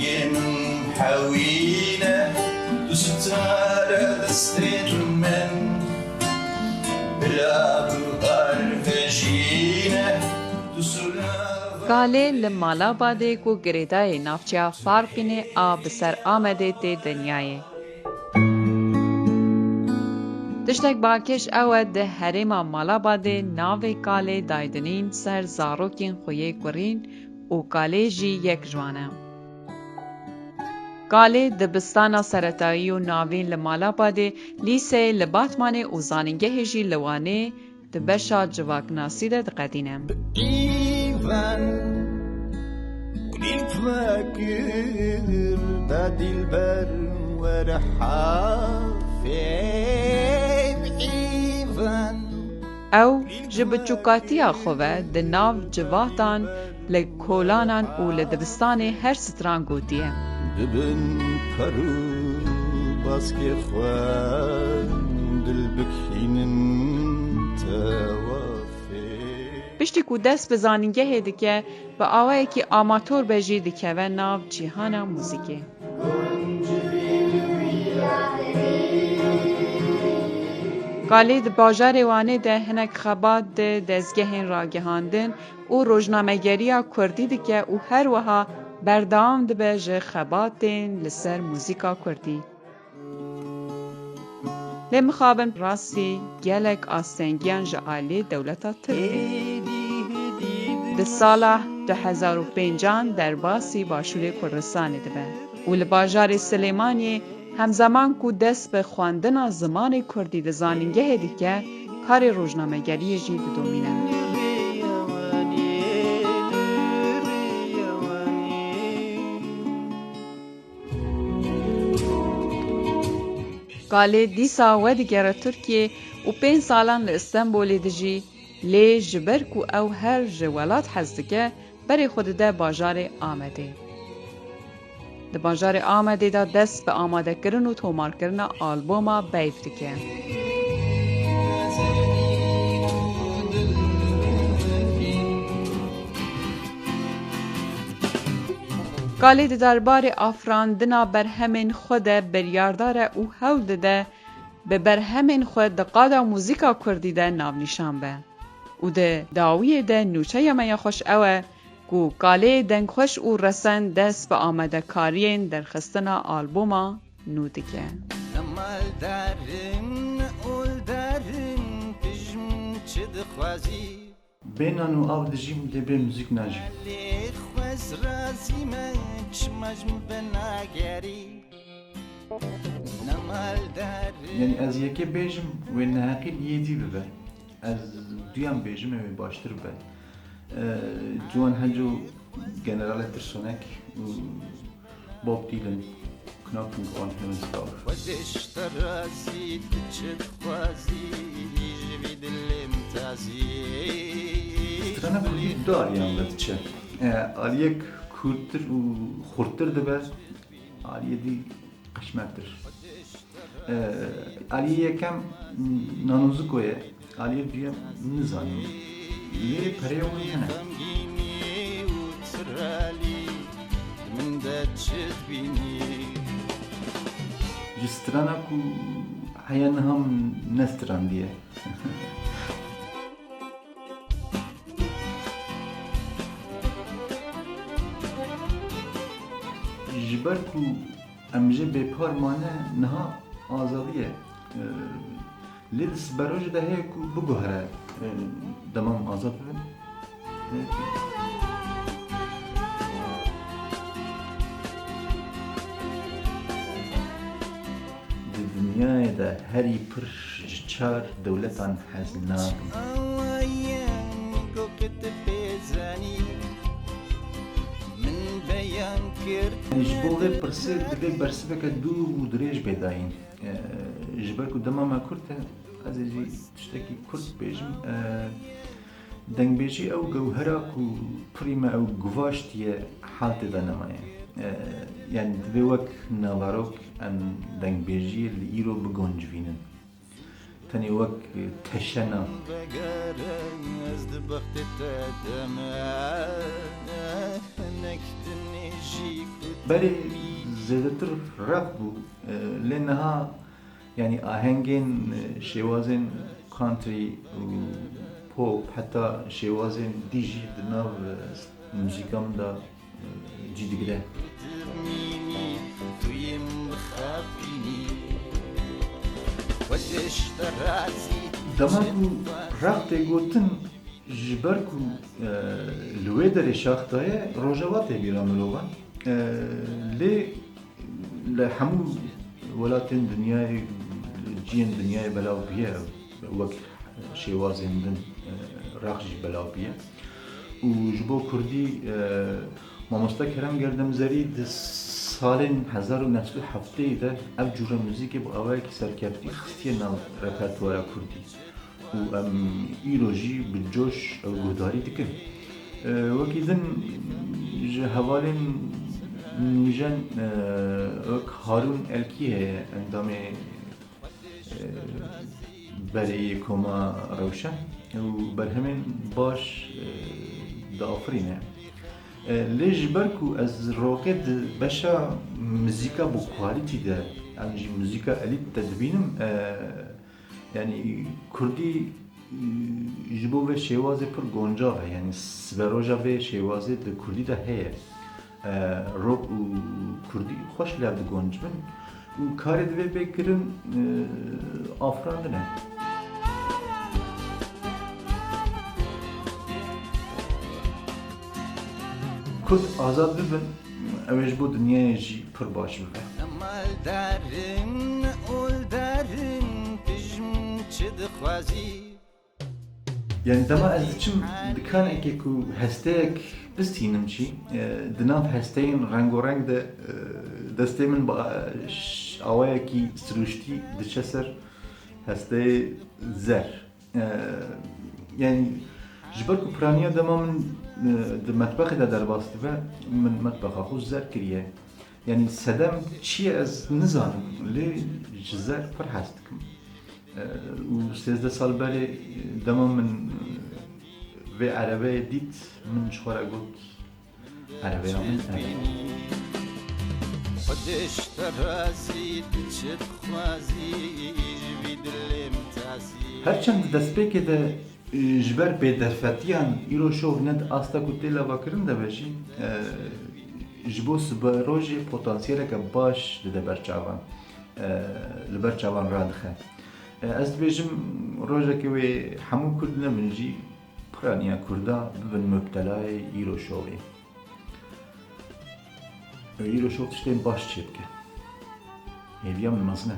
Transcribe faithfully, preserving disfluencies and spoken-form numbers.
Yên hewîne, tu sitare destên min, bila tu arvejîne, tu sulava. Kalê li Malabadê ku girêdayê navçeya Farqînê a bi ser Amedê tê dinyayê. Tiştek balkêş ew e, di herêma Malabadê navê kalê daydinîn ser zarokên xwe yê kurîn û kalê jî yek ji wan e. Kalê dibistana seretayî û navîn li Malabadê, lîseyê li Batmanê û zanîngehê jî li Wanê di beşa civaknasî de diqedîne. Îvan, kulîlk vekir, da dilber were hafê îvan. Ew ji biçûkatiya xwe ve di nav civatan, li kolanan û li dibistanê her stran gotiye. Bibin per û baskê xwe, dil bikînin tewafê. Piştî ku dest bi zanîngehê dike, bi awayekî amator be jî dikeve nav cîhana muzîkê. Kalê di bajarê Wanê de hinek xebat di dezgehên ragihandin û rojnamegeriya kurdî dike û her wiha berdewam dibe ji xebatên li ser muzîka kurdî. Lê mixabin rastî gelek astengiyan ji aliyê dewleta Tirk tê. Di sala du hezar û pêncan derbasî Başûrê Kurdistanê dibe û li bajarê Silêmaniyê hemzeman ku dest bi xwendina zimanê kurdî di zanîngehê dike, karê rojnamegeriyê jî didomîne. Kalê dîsa wedigere Tirkiyê û pênc salan li Stenbolê dijî, lê ji ber ku ew her ji welat hez dike, berê xwe dide bajarê Amedê. Di bajarê Amedê de dest bi amadekirin û tomarkirina alboma Beyv dike. Kalê di derbarê afirandina berhemên xwe de biryardar e û hewl dide bi berhemên xwe di qada muzîka kurdî de navnîşan be û di dawiyê de nûçeya me ya xweş ew e ku Kalê dengxweş û resen dest bi amadekariyên derxistina alboma nû dike. Ne maldar im, ne oldar im, tu ji min çi dixwazî? Bê nan û av dijîm, lê bê muzîk najîm. Lê xwez razî me, çima ji min venagerî? Ne maldar im. Yanî ez yekê bêjim, wê neheqî li yê dî bibe. Ez duyan bêjim, ew ê baştir be. Ee, Ciwan Heco, Generale Tirsonek û Bob Dylan, Knocking on Heaven's Door. Xwedê ji te razî, tu çi dixwazî, ji vî dilê min tazî. Strana kurdî du aliyan ve diçe. Ee, aliyek kûrtir û xurttir dibe, aliyê dî qişmettir. Ee, aliyê yekem nanoziko ye, aliyê duyem nizanim. Lê pereyê wan hene. Ji strana ku heya niha min nestirandiye. Ji ber ku em jê bêpar mane, niha azadî ye. Ee, lê di siberojê de heye ku biguhere, ee, dema em azad bibin. Di dinyayê de herî pir ji çar dewletan hez nakin. Ji bo vê pirsê divê bersiveke dûr û dirêj bê dayîn. Ee, ji ber ku dema me kurt e, ez ê jî tiştekî kurt bêjim. Ee, dengbêjî ew gewhera ku pirî me ew guvaştiye, hal tê de nemaye. Ee, yanî divê wek naverok em dengbêjiyê li îro bigoncivînin. Tenê wek teşe na. Vegerin ez di bextê te de me, nek dinê jî ku Berê zêdetir rap bû, e, lê niha, yanî ahengên, e, şêwazên country û pop, heta şêwazên dî jî di nav, e, muzîka min de, e, cî digire. Dema ku rap tê gotin, ji ber ku, e, li wê derê şax daye, Rojava tê bîra mirovan. E, lê li hemû welatên dinyayê, ciyên dinyayê belav bûye, wek şêwazên din, e, rap jî belav bûye. Û ji bo kurdî, e, Mamoste Kerem Gerdemzerî di salên hezar û neh sed û heftê de ev cûre muzîkê bi awayekî serkeftî xistiye nav repertuara kurdî û em îro jî bi coş ew guhdarî dikin. E, wekî din ji hevalên nûjen, e, wek Harûn Elkî heye, endamê e, berê yê Koma Rewşen û berhemên baş, e, diafirîne. E, lê ji ber ku ez roqê di beşa muzîka bi quality de, yan jî muzîka elît de dibînim, e, yanî kurdî, e, ji bo vê şêwazê pir goncav e, yanî siberoja vê şêwazê di kurdî de heye. E, rap û kurdî xweş li hev digoncibin û karê divê bê kirin, e, afirandin e. Kurd azad bibin, ew ê ji bo dinyayê jî pir baş bibe. Maldarin, oldarin, tu ji min çi dixwazî? Yanî dema ez diçim dikanekê ku hesteyek bistînim jî, e, di nav hesteyên rengoreng de, e, destê min bi, e, ş-, awayekî siruştî diçe ser hesteyê zer. E, yanî ji ber ku piraniya dema min, e, di metbexê de derbas dibe, min metbexa xwe zer kiriye. Yanî sedem çi ye ez nizanim, lê ji zer pir hez dikim. E, û sêzdeh sal berê, e, dema min, e, vê erebeyê dît, min ji xwe re got, "Erebeya min ev e." Xwedê ji te razî, tu çi dixwazî, ji vî dilê min tasî. Her çend di destpêkê de Ji ber bêderfetiyan îro şov ne di asta ku tê lavakirin de be jî, e, ji bo siberojê potansiyeleke baş dide ber çavan, e, li ber çavan radixe. E, ez dibêjim rojekê wê hemû kurd ne min jî piraniya kurda bibin mubtelayê îro şovê. Îro şov tiştên baş çêbike. Hêviya min mezin e.